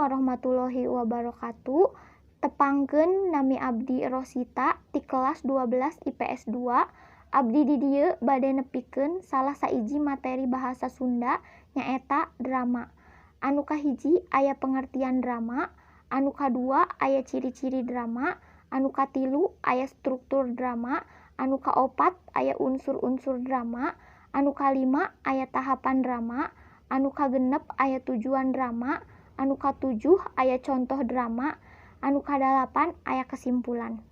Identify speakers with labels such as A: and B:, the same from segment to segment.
A: Warahmatullahi wabarakatuh. Tepangkeun, nami abdi Rosita ti kelas 12 IPS 2. Abdi di dieu bade nepikeun salah sahiji materi bahasa Sunda, nyaeta drama. Anu kahiji aya pengertian drama, anu kadua aya ciri-ciri drama, anu katilu aya struktur drama, anu kaopat aya unsur-unsur drama, anu kalima aya tahapan drama, anu kagenep aya tujuan drama, anu katujuh aya contoh drama, anu kadalapan aya kesimpulan.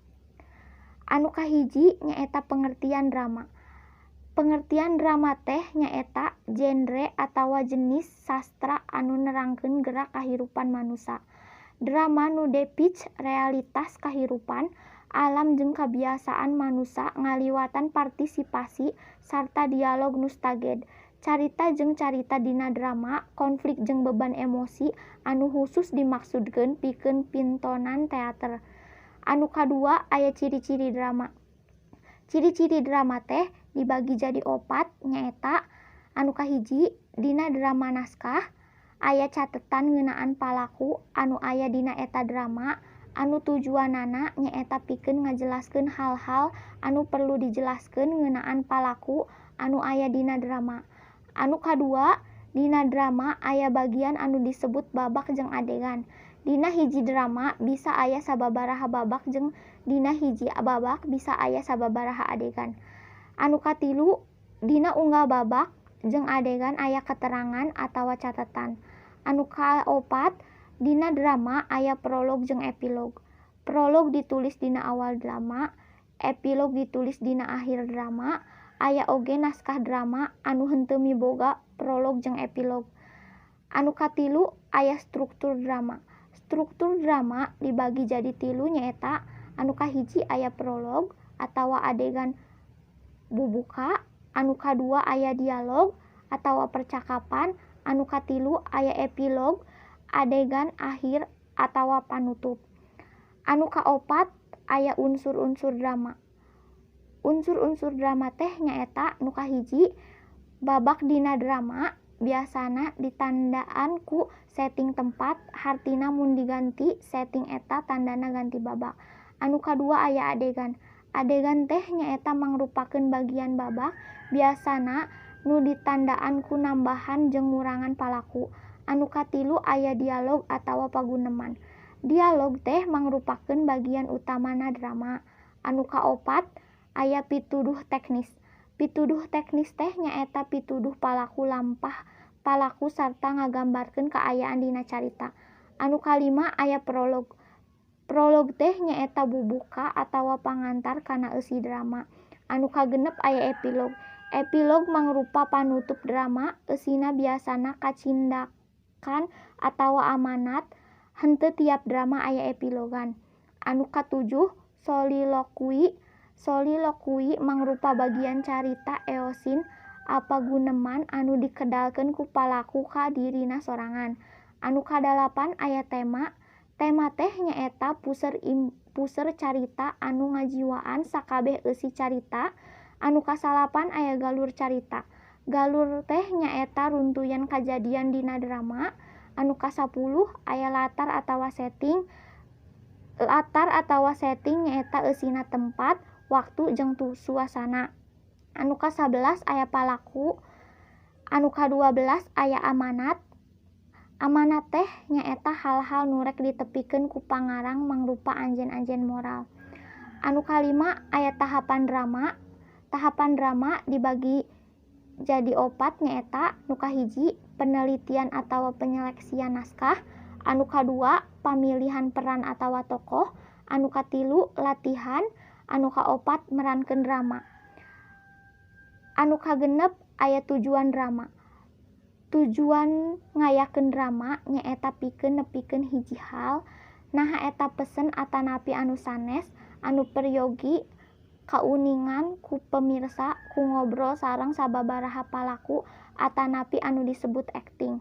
A: Anu kahiji nyaeta pengertian drama. Pengertian drama teh nyaeta genre atawa jenis sastra anu nerangkeun gerak kahirupan manusa. Drama nu depikse realitas kahirupan, alam jeung kabiasaan manusa ngaliwatan partisipasi sarta dialog nu staged. Carita jeung carita dina drama, konflik jeung beban emosi anu husus dimaksudkeun pikeun pintonan teater. Anu kadua aya ciri-ciri drama. Ciri-ciri drama teh dibagi jadi opat, nyaeta anu kahiji, dina drama naskah aya catetan ngeunaan palaku anu aya dina eta drama, anu tujuanana nyaeta pikeun ngajelaskeun hal-hal anu perlu dijelaskeun ngeunaan palaku anu aya dina drama. Anu kadua, dina drama aya bagian anu disebut babak jeung adegan. Dina hiji drama bisa aya sababaraha babak jeung dina hiji babak bisa aya sababaraha adegan. Anu katilu, dina unggal babak jeung adegan aya keterangan atawa catetan. Anu kaopat, dina drama aya prolog jeung epilog. Prolog ditulis dina awal drama, epilog ditulis dina akhir drama. Aya oge naskah drama anu henteu miboga prolog jeung epilog. Anu katilu aya struktur drama. Struktur drama dibagi jadi tilu, nyaeta anu kahiji aya prolog atawa adegan bubuka, anu kadua aya dialog atawa percakapan, anu katilu aya epilog, adegan akhir atawa panutup. Anu kaopat aya unsur-unsur drama. Unsur-unsur drama teh nyaeta nu kahiji, babak dina drama biasana ditandaan ku setting tempat, hartina mun diganti setting eta tandana ganti babak. Anu kadua aya adegan. Adegan teh nyaeta mangrupakeun bagian babak, biasana nu ditandaan ku nambahan jeung ngurangan palaku. Anu katilu aya dialog atawa paguneman. Dialog teh mangrupakeun bagian utamana drama. Anu kaopat aya pituduh teknis. Pituduh teknis teh nyaeta pituduh palaku, lampah palaku, sarta ngagambarkeun kaayaan dina carita. Anu kalima aya prolog. Prolog teh nyaeta bubuka atawa pangantar kana eusi drama. Anu kagenep aya epilog. Epilog mangrupa panutup drama, eusina biasana kacindakan atawa amanat. Henteu tiap drama aya epilogan. Anu katujuh, solilokui. Solilokui mangrupa bagian carita eosin apaguneman anu dikedalkeun ku palaku ka dirina sorangan. Anu kadalapan aya tema. Tema teh nyaeta puser carita anu ngajiwaan sakabeh eusi carita. Anu kasalapan aya galur carita. Galur teh nyaeta runtuyan kajadian dina drama. Anu kasapuluh aya latar atawa setting. Latar atawa setting nyaeta eusina tempat, waktu jeung suasana. Anu ka-11 aya palaku. Anu ka-12 aya amanat. Amanat teh nyaeta hal-hal nu rek ditepikeun ku pangarang mangrupa anjeun-anjeun moral. Anu kalima aya tahapan drama. Tahapan drama dibagi jadi opat, nyaeta nu kahiji, penelitian atawa penyeleksian naskah, anu kadua pamilihan peran atawa tokoh, anu katilu latihan, anu kaopat merankeun drama. Anu kagenep aya tujuan drama. Tujuan ngayakeun drama nyaeta pikeun nepikeun hiji hal, naha eta pesen atanapi anu sanes anu peryogi kauningan ku pemirsa ku ngobrol sareng sababaraha palaku atanapi anu disebut akting.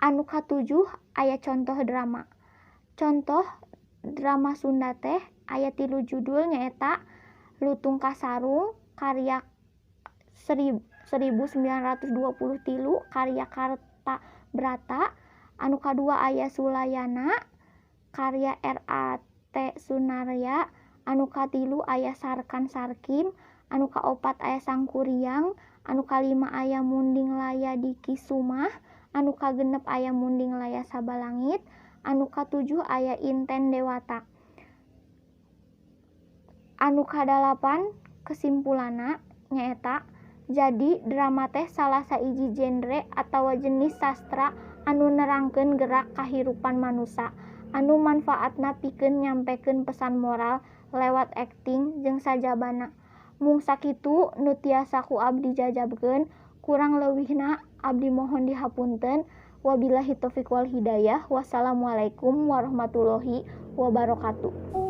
A: Anu katujuh aya contoh drama. Contoh drama Sunda teh aya tilu judul, nyaeta Lutung Kasarung karya 1923 karya Karta Brata, Anu kadua aya Sulayana karya R.A.T. Sunarya. Anu katilu aya Sarkan Sarkim. Anu kaopat aya Sangkuriang. Anu kalima aya Munding Laya Dikisumah. Anu kagenep aya Munding Laya Sabalangit. Anu katujuh aya Inten Dewata. Anu kadalapan kesimpulanna nyaeta jadi drama teh salah sahiji genre atawa jenis sastra anu nerangkeun gerak kahirupan manusa anu manfaatna pikeun nyampekeun pesan moral lewat akting jeung sajabana. Mung sakitu nu tiasa ku abdi jajabkeun, kurang leuwihna abdi mohon dihapunten. Wabillahi taufik wal hidayah. Wassalamualaikum warahmatullahi wabarakatuh.